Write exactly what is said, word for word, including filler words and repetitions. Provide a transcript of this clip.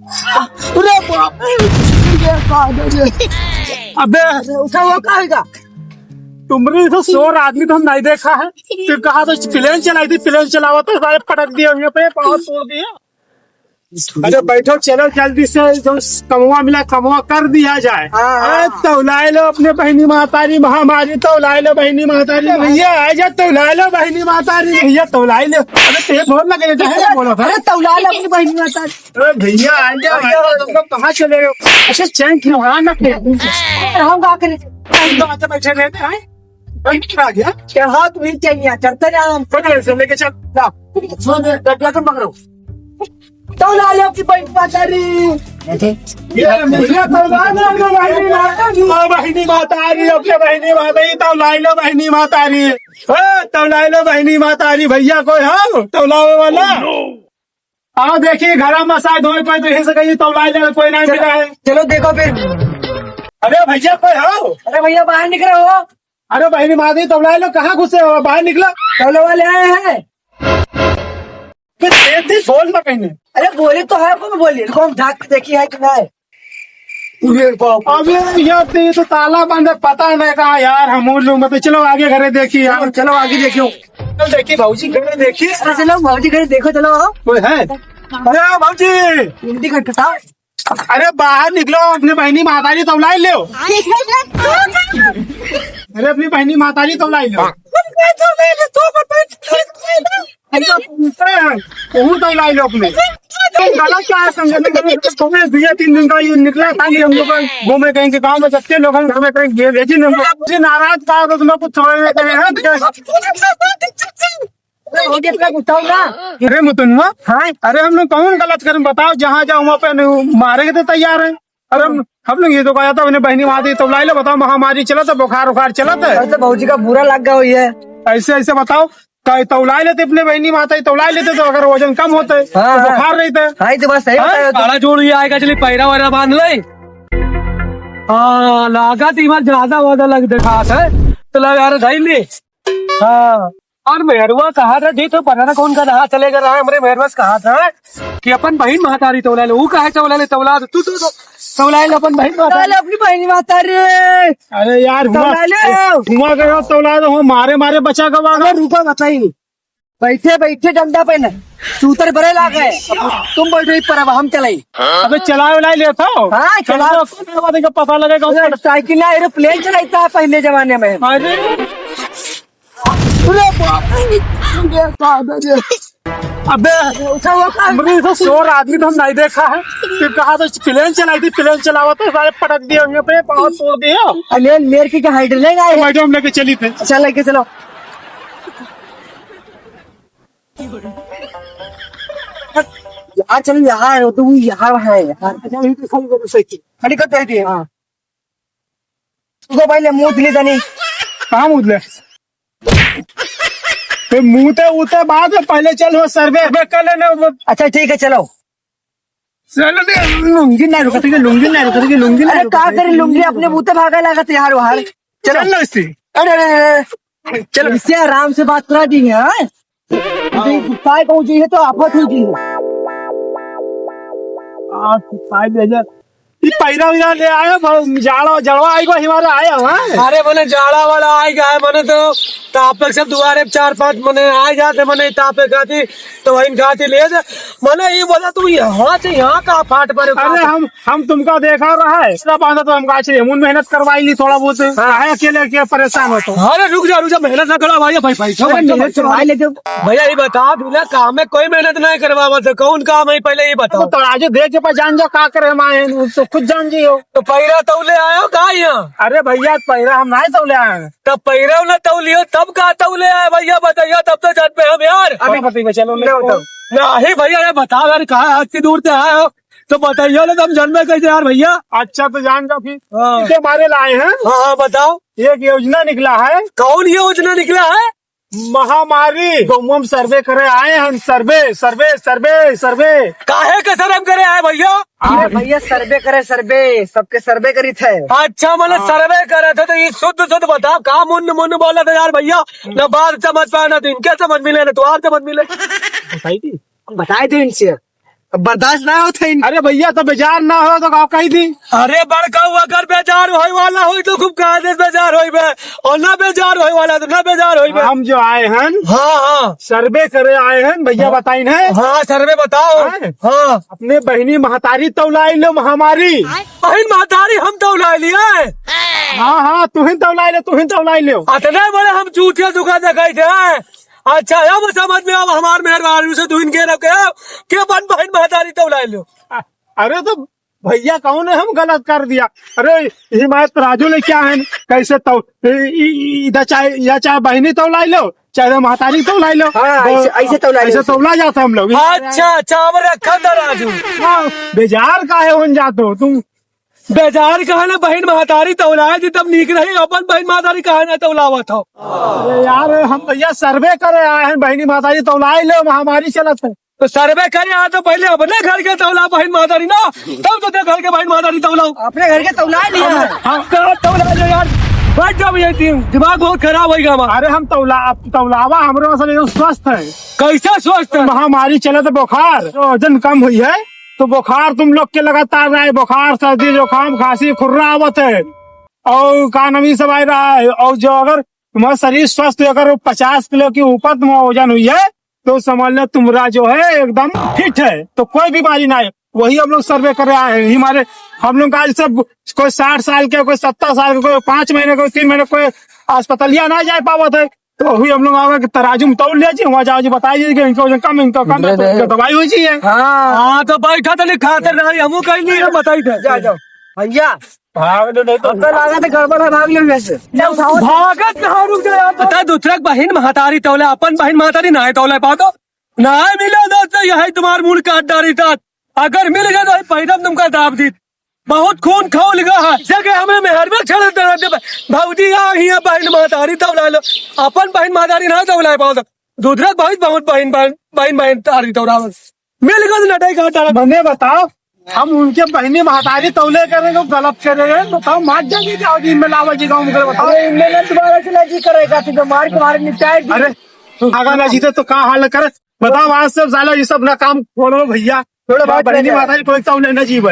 अरे बाप रे, ये का है रे? अबे, अरे उठा, वो का है का? तुमरे तो शोर आदमी तो हम नहीं देखा है। तू कहा तो प्लेन चलाई थी, प्लेन चलावा तो सारे पटक दिए हुए पे, पाँव तोड़ दिए। अरे बैठो, चलो जल्दी से जो कमवा मिला, कमवा कर दिया जाए। हाँ, हाँ। अरे तौलाए लो अपने बहिनी महतारी, महामारी तौलाए लो बहिनी महतारी। अरे भैया, आ जा, तौलाए लो बहिनी महतारी, भैया तौलाए लो। अरे तेरे बोल लगे, काहे ना बोलो? अरे तौलाए लो अपनी बहिनी महतारी। अरे भैया, आ जा, आ जा, तुम लोग कहाँ चले गए हो? अच्छा, चैन खिलौना ना खेल। अरे हम का करें? हम तो अच्छा बैठे रहते हैं। बैठ आ गया। क्या हाथ भी चाहिए, चढ़ते ना हम। पकड़ से लेके चल, ला। सुन, डटिया तुम पकड़ो। तौलाए लो अपनी बहिनी महतारी। ये भैया, तौलाए लो अपनी बहिनी महतारी। ओ बहिनी महतारी, अपने बहिनी महतारी, तौलाए लो बहिनी महतारी। ए, तौलाए लो बहिनी महतारी, भैया कोई हो तौलावे वाला? आओ देखी, घर में शायद होए कोई, तो यहीं से कहीं तौलाए ले, कोई नहीं मिला है। चलो देखो फिर। अरे भैया, कोई हो? अरे भैया, बाहर निकलो हो। अरे बहिनी महतारी, तौलाए लो, कहाँ घुसे हो? बाहर निकलो। तौले वाले आए हैं। फिर तेज तेज बोल ना कहीं। अरे बोले तो है, कौन बोली? रुको, हम झाँक के देखी है कि नहीं। अरे बाप। अबे यार, तो ये तो ताला बंद है, पता नहीं कहाँ यार, हम उड़ लूँ, मतलब चलो आगे घरे देखी यार। चलो, चलो आगे देखियो। चल देखी भौजी घरे देखी। अरे चलो भौजी घरे देखो, चलो आओ। कोई है? अरे आओ भौजी। उल्टी कर कटाओ। अरे बाहर निकलो, अपने बहिनी महतारी तौलाए लो। अरे अपनी बहिनी महतारी तौलाए लो। अरे पूछते हैं, तू तौलाए लो अपने। तुम गलत क्या है समझने के लिए? तुम्हें दिया तीन दिन का ये निकला था कि हम लोग घूमे कहीं के गाँव में, सच्चे लोग हम घूमे कहीं गए, लेकिन हम लोग नाराज था तो तुम्हें कुछ समझ में नहीं है। अरे, हो गया, इतना गुस्सा हो ना? अरे, मुतुन्ना। हाँ? अरे, हम लोग कौन गलत करें, बताओ, जहाँ जाओ, वहाँ पे न-, मारे के तो तैयार है। अरे, हम, हम लोग ये तो कहा था, उन्हें बहिनी वहाँ दी, तौलाए लो, बताओ, महामारी चलत है, बुखार उखार चलत है। कल से भौजी का बुरा लग गया हुई है। ऐसे, ऐसे बताओ, कहीं तौलाए लेते अपने बहिनी महतारी, तौलाए लेते तो अगर वजन कम होता है, हाँ, तो हाँ। बुखार रहता है। हाँ, ये तो बात सही हाँ? बताया तुम। काला जोड़ ये आएगा, चलिए, पैरा वैरा बांध ले। हाँ, लागत इमर ज्यादा वादा लग दिखात है, तो लग यार, धइल ले। हाँ। और मेहरुआ कहा था, जी तो पता ना कौन का रहा, चले गए रहा, हमरे मेहरुआ से कहा था कि अपन बहिन महतारी तौलाए लो, ऊ काहे तौलाए ले, तौला दे, तू, तू, तू तौलाए लो अपन बहिन महतारी। तौलाए लो अपनी बहिन महतारी। अरे यार, हुआ, तौलाए लो। हुआ गयो तौलाए दो, मारे, मारे बचा गवा। अरे रुको, बताई। बैठे, बैठे डंडा पे न, चूतर बरे लागे। तुम बैठो इस पर, अब हम चलाई। अबे चलाए उलाए लेता हो? हाँ, चलाओ। चलो, उसके बाद इनका पता लगेगा। अरे साइकिल ना, एरोप्लेन चलाता है पहले जमाने में। अरे। अरे बाप रे, ये का है रे? अबे, उठा, उठा। हमरे तो शोर आदमी तो हम नहीं देखा है। फिर कहा तो प्लेन चलाई थी, प्लेन चलावा तो सारे पटक दिए हुए पे, पाँव तोड़ दिए। अरे, लेर के क्या हाइड्रोजन आए? मैडम लेके चली थे। अच्छा, लेके चलो। यार, चलो, यहाँ है, वो तो यहाँ है, यहाँ। अच्छा, यहीं पे खड़ी करो साइकिल। खड़ी कर दे दिए। हाँ। तू तो पहले मुँह धुले जानी। कहाँ मुँह धुले? ए, मुँह ते, ऊ ते बाद में, पहले चल, वो सर्वे, सर्वे कर लेने, वो अच्छा, ठीक है, चलो। चलो, ले, लुंगी ना रुकत के, लुंगी ना रुकत के, लुंगी ना अरे, रुकत का के। करे लुंगी, अपने मुँह ते भागा लागत यार, बाहर। चलो। चल ना इससे। अरे, अरे, अरे, अरे। चलो, इससे आराम से बात करा दी है, हाँ? नहीं, गुस्साए कहूँ जी है तो आफत हो जी है। आ, गुस्साए दे जा। ई पैरा वैरा ले आए, भ-, जाड़ा, जड़वा आई गो, हिमारे आए हो, हाँ? अरे, मने जाड़ा वाला आई गया है, मने तो तापक सब दुआरे चार पांच मने आ जाते, मने तापे खाती, तो वही खाती ले जा। मने ये बोला, तू यहाँ से यहाँ का फाट पड़े, अरे, हम हम तुमका देखा रहा है, इतना बांधा तो हम कहा, चलिए, हम मेहनत करवाई ली थोड़ा बहुत। हाँ। काहे अकेले, अकेले परेशान हो तो? अरे रुक जा, रुक जा, मेहनत ना करो भाई, भाई, भाई, अरे भाई, मेहनत भाई, करवाई लेते। भैया, ये बता, बिना काम में कोई मेहनत नहीं करवावत है, कौन काम है, पहले ये बताओ। तो आज देख के जान जाओ, का करे हम आए हैं, तो खुद जान जियो। तो पैरा तौले आयो का यहाँ? अरे भैया, पैरा हम नहीं तौले आए हैं। तब पैरा ना तौलियो, तब का तौले आए भैया, बताइयो, तब तो जान पे हम यार। अभी बताइए, चलो, ले बताओ। नहीं भैया, ये बताओ यार, कहाँ आज की दूर से आए हो? तो बताइए ना, तुम जन्मे कैसे यार भैया? अच्छा, तो जान जाओ फिर। हाँ। इसे हमारे लाए हैं। हाँ, हाँ, बताओ। एक योजना निकला है। कौन योजना निकला है? महामारी। गाँव में सर्वे करे आए हैं, सर्वे, सर्वे, सर्वे, सर्वे। काहे के सर्वे करे आए भैया? अरे भैया, सर्वे करे, सर्वे, सबके सर्वे करी थे। अच्छा, मतलब हाँ। सर्वे करे थे, तो ये शुद्ध शुद्ध बताओ, का मुन्न मुन्न बोला था यार भैया? ना बात समझ पाए, ना तो इनके समझ मिले, ना तो आप समझ मिले। बताई थी? बताए थे इनसे। बर्दाश्त ना होत है। अरे भइया, तो बेजार ना हो तो का कही थी? अरे बड़का, अगर बेजार होए वाला होई तो खूब कायदे से बेजार होई बे, और ना बेजार होए वाला तो ना बेजार होई बे। हम जो आए हैं, हाँ, हाँ। सर्वे करे आए हैं, भइया हाँ। बताइन है। हाँ, सर्वे बताओ। हैं? हाँ। अपने बहिनी महतारी तौलाई लो हमारी। बहिन महतारी हम तौलाई लिए। हाँ, हाँ, तुहिन तौलाई ले, तुहिन तौलाई ले। अतने बड़े हम चूतिया दुकान देखाई थे। अच्छा, अब समझ में आवा हमार मेहरबानी से तू इनके रखे के बन बहिन महतारी तौलाई लो। अ-, अरे तो भइया कौन है, हम गलत कर दिया? अरे, ये मारे तराजू ले क्या है? कैसे तौ-, इ-, इ-, इ-, इधर चाहे, या चाहे बहिनी तौलाई लो, चाहे महतारी तौलाई लो। हाँ, ऐसे, ऐसे तौलाई लो। ऐसे तौला जाता हम लोग। अच्छा, चावल रखा तराजू। हाँ, बेजार काहे होन जातो तुम? बेजार काहे ना, बहिन महतारी तौलाए दी तब नीक रही, अपन बहिन महतारी काहे ना तौलावत हो? अरे यार, हम भइया सर्वे करे आए हैं, बहिनी महतारी तौलाए ले, महामारी चलत है। तो सर्वे करे आ तो पहले अपने घर के तौला बहिन महतारी ना, तब तो ते घर के बहिन महतारी तौलाओ। अपने घर के तौला लिया है। हाँ। कहाँ तौला ले यार, बैठ जाओ ये दिन, दिमाग बहुत खराब होइगा हमारा। अरे हम तौला, अब तौलावा हमरे मतलब एकदम स्वस्थ है। कैसे स्वस्थ है? महामारी चलत है, बुखार, तो वजन कम हुई है, तो बुखार तुम लोग के लगातार रहे, बुखार, सर्दी, जुकाम, खांसी, खुर्रा आवत है, और का नाम ये सब आ रहा है, और जो अगर तुम्हारा शरीर स्वस्थ है, अगर वो पचास किलो के ऊपर तुम्हारा वजन हुई है, तो समझ लो तुम्हारा जो है एकदम फिट है, तो कोई बीमारी ना है। वही हम लोग सर्वे कर रहे हैं। हमारे, हम लोग का आज सब कोई साठ साल के, कोई सत्तर साल के, कोई पाँच महीने, कोई तीन महीने, कोई अस्पतालिया ना जा पावत है। तो वही हम लोग आवे कि तराजू में तौल ले जी, वहाँ जाओ जी, बताई जी कि इनका वजन कम है, इनका कम है, तो दवाई हो जी है। हाँ। हाँ, तो बैठा तो नहीं खाते ना, हमू कहीं नहीं है, बताई दे। जा, जाओ। भइया। भाग लो, नहीं तो हमका लागत है गड़बड़ है, भाग लो यहाँ से। ले उठाओ। भागत कहाँ, रुक जा यार। पता है, दूसरा के बहिन महतारी तौले, अपन बहिन महतारी नाहीं तौले पातो। नाहीं मिले दोस्त, यही तुम्हार मूड़ काट डारी तात। अगर मिल गए तो पैदम तुमका दाब दी। बहुत खून खौल गया है। जगह हमरे मेहर में छड़ दे दे। भौजी आ ही है, बहिन महतारी तौला लो। अपन बहिन महतारी ना तौला पातो। दूसरा बहुत, बहुत बहिन, बहिन, बहिन महतारी तौला। मिल गए तो लटाई काट डाला। मने बताओ, हम उनके बहिनी महतारी तौले करेंगे, गलत करेंगे, बताओ, मार जाएंगे क्या? दिन में लावा जी गाँव में करे, बताओ। अरे, इनमें ना दोबारा से ना जी करेगा, तू तो मार के मारे निपटाए जी। अरे, अगर ना जीते तो का हाल करे? बताओ, आज सब साला ये सब ना काम छोड़ो भइया। छोड़ो, बात बहिनी नहीं है। महतारी कोई तौले ना जी भाई।